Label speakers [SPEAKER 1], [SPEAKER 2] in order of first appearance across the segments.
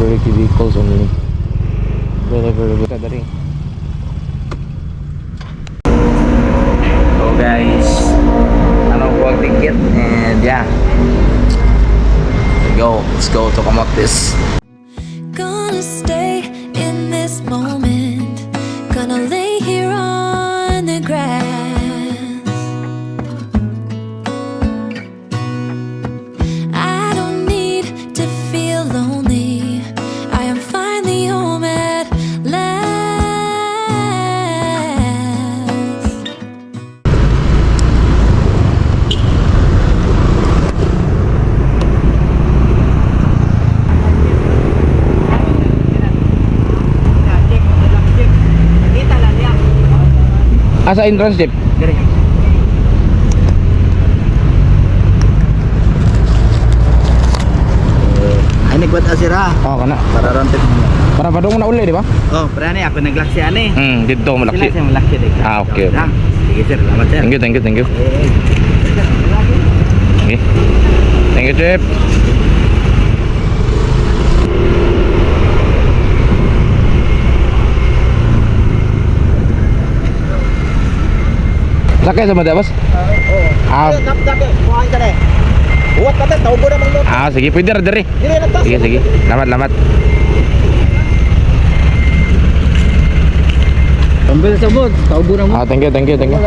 [SPEAKER 1] Delivery vehicles only. Delivery dali. So guys, ano ko ang ticket and yeah. Let's go. Let's go to Camotes.
[SPEAKER 2] Gonna stay in this moment. Gonna lay here on the grass. I don't need to feel lonely. I am finally home at last.
[SPEAKER 1] Asa entrance, Jeep?
[SPEAKER 3] Ay, nagbat asira.
[SPEAKER 1] Oh, kana.
[SPEAKER 3] Para ron tip.
[SPEAKER 1] Para padung na uli, di ba?
[SPEAKER 3] Oh, pre ani ako naglaksi ani.
[SPEAKER 1] Dito
[SPEAKER 3] Sila
[SPEAKER 1] malaksi.
[SPEAKER 3] siya malaksi dek.
[SPEAKER 1] Ah, okay.
[SPEAKER 3] Ah, sige sir, salamat sir.
[SPEAKER 1] Thank you, thank you, thank you.
[SPEAKER 3] Eh,
[SPEAKER 1] Okay. Thank you, Chip. Sakay sa madabas?
[SPEAKER 3] Oo.
[SPEAKER 1] Ah.
[SPEAKER 3] Kuhain ka na eh. Uwat ka tawag na mang
[SPEAKER 1] Ah, sige, pwede ra diri.
[SPEAKER 3] Dili na
[SPEAKER 1] Sige, sige. Lamat, lamat.
[SPEAKER 3] Pambil sa bot, tawag na mo.
[SPEAKER 1] Ah, thank you, thank you, thank you.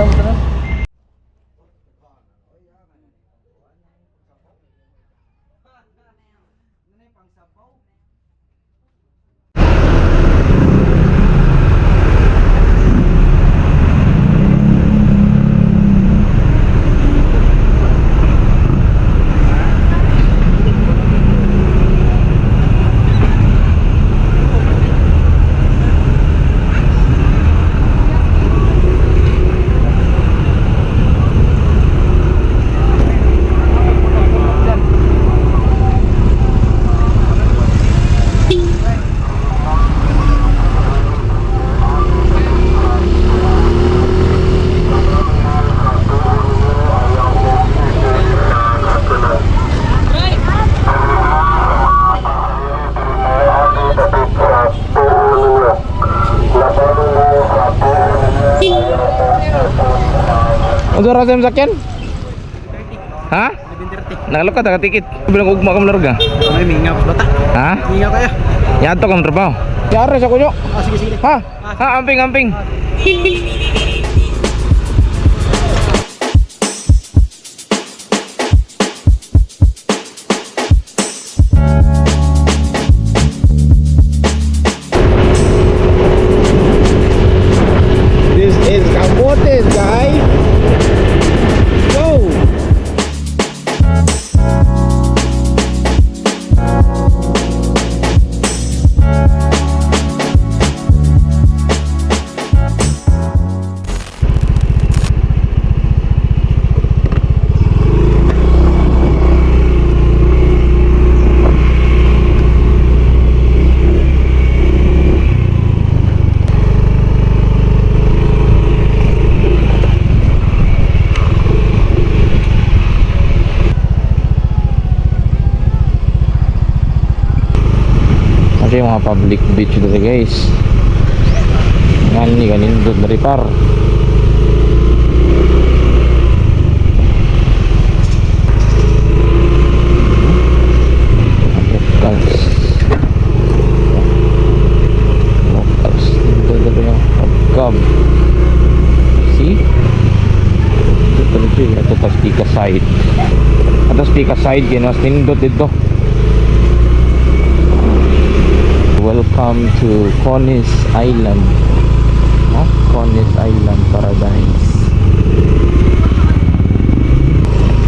[SPEAKER 1] Unsa ra sa sakyan? Ha? Nakalok ka taga ticket. Bilang ugma ka malarga.
[SPEAKER 3] May mingaw bata.
[SPEAKER 1] Ha?
[SPEAKER 3] Mingaw kayo.
[SPEAKER 1] Yato ka trabaho. Yara sa kunyo.
[SPEAKER 3] Ah, sige sige.
[SPEAKER 1] Ha? Ha, amping amping. This is Camotes, guys. Go! Kasi yung mga public beach dito, guys. Yan ni kanindot na par. Locals. Locals. Nindot na rin yung pagkab. See? Ito na siya. Ito tas tika side. Ito tika side. Ginas nindot dito. Welcome to Conis Island. Huh? Conis Island Paradise.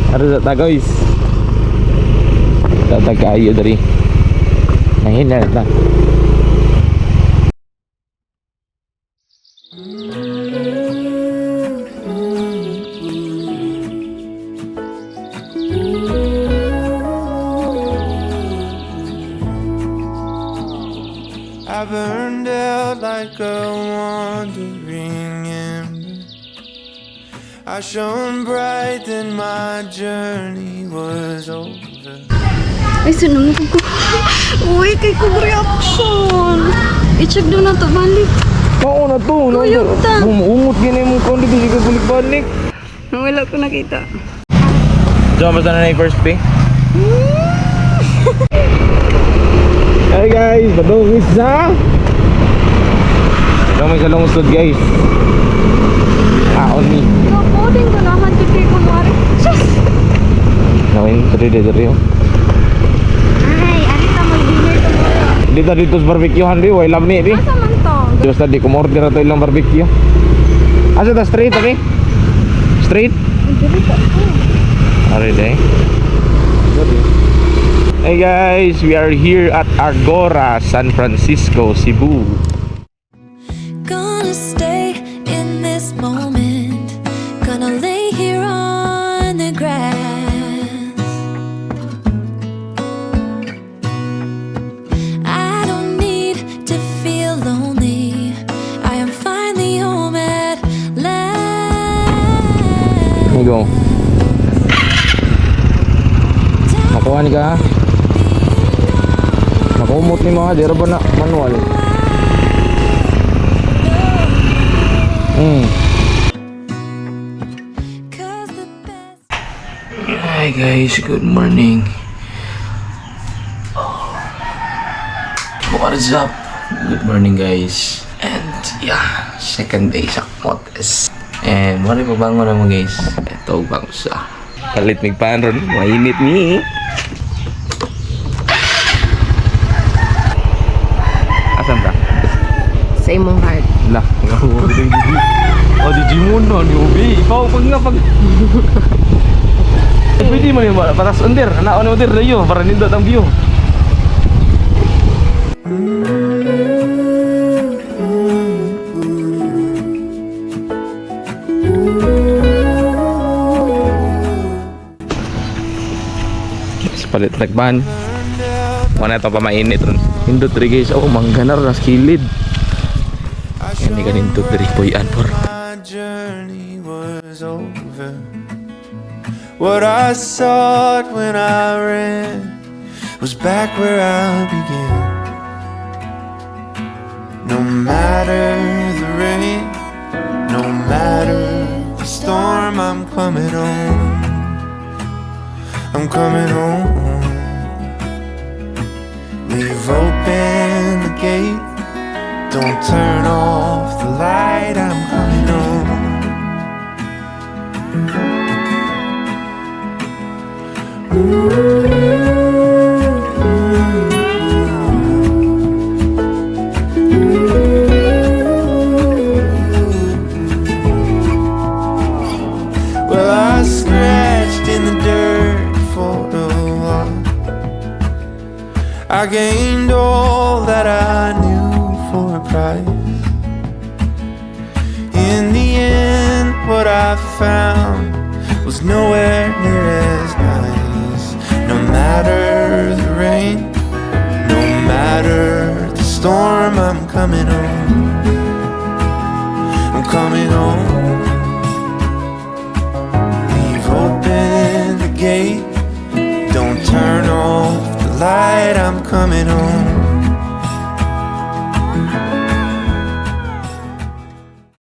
[SPEAKER 1] Ano sa ta, guys? Tatagayo dari. Nahina na.
[SPEAKER 4] I burned out like a wandering ember. I shone bright, then my journey was over.
[SPEAKER 5] Ay, sunod ko. Uy, kay kong reaction. I-check daw na to, balik.
[SPEAKER 1] Oo na to.
[SPEAKER 5] Kuyog ta.
[SPEAKER 1] Umut gini mo kung di ka balik-balik.
[SPEAKER 5] Wala ko nakita.
[SPEAKER 1] Diyan, basta na na yung first pay. Hey guys, badong sa. Badong sa lungsod, guys. Ah, on me.
[SPEAKER 5] Kapoding ko naman, kay kumari. Sus!
[SPEAKER 1] Namin, diri diri diri. Oh.
[SPEAKER 5] Ay, arita mag-dinner tomorrow.
[SPEAKER 1] Dito dito sa barbecue han bi, way lami bi.
[SPEAKER 5] Asa man to?
[SPEAKER 1] Basta di ko order na to ilang barbecue. Asa ta straight, okay? Straight?
[SPEAKER 5] Diri ta.
[SPEAKER 1] Are day. Hey guys, we are here at Agora, San Francisco, Cebu.
[SPEAKER 2] Gonna stay in this moment. Gonna lay here on the grass. I don't need to feel lonely. I am finally home at last.
[SPEAKER 1] Here you go. Makuha ni ka ha? Makumot ni mga, di ra ba na manual?
[SPEAKER 2] 'Cause the best.
[SPEAKER 1] Hi guys, good morning. What is up? Good morning, guys. And yeah, second day sa Camotes. And wala pa bangon na mo, guys. Ito bangsa. Palit mig pan ron, mainit ni. Asan ta?
[SPEAKER 6] Sa imong heart.
[SPEAKER 1] Lah, oh, di Jimon no, ni Ubi. Ikaw pag nga pag. Pwede mo yung patas under, anak ano under dayo para nindot ang view. Palit nagban. Wala ito pa mainit ron. Hindot rin guys. Oh, mangganar nas kilid. Yan ka nindot diri puyan por.
[SPEAKER 4] My journey was over. What I sought when I ran was back where I began. No matter the rain, no matter the storm, I'm coming home. I'm coming home. Leave open the gate. Don't turn off the light, I'm coming home. Well, I scratched in the dirt for a while. I gained all that I knew for a price. In the end, what I found was nowhere near as nice. No matter the rain, no matter the storm, I'm coming home. I'm coming home. Leave open the gate. Don't turn off the light, I'm coming home.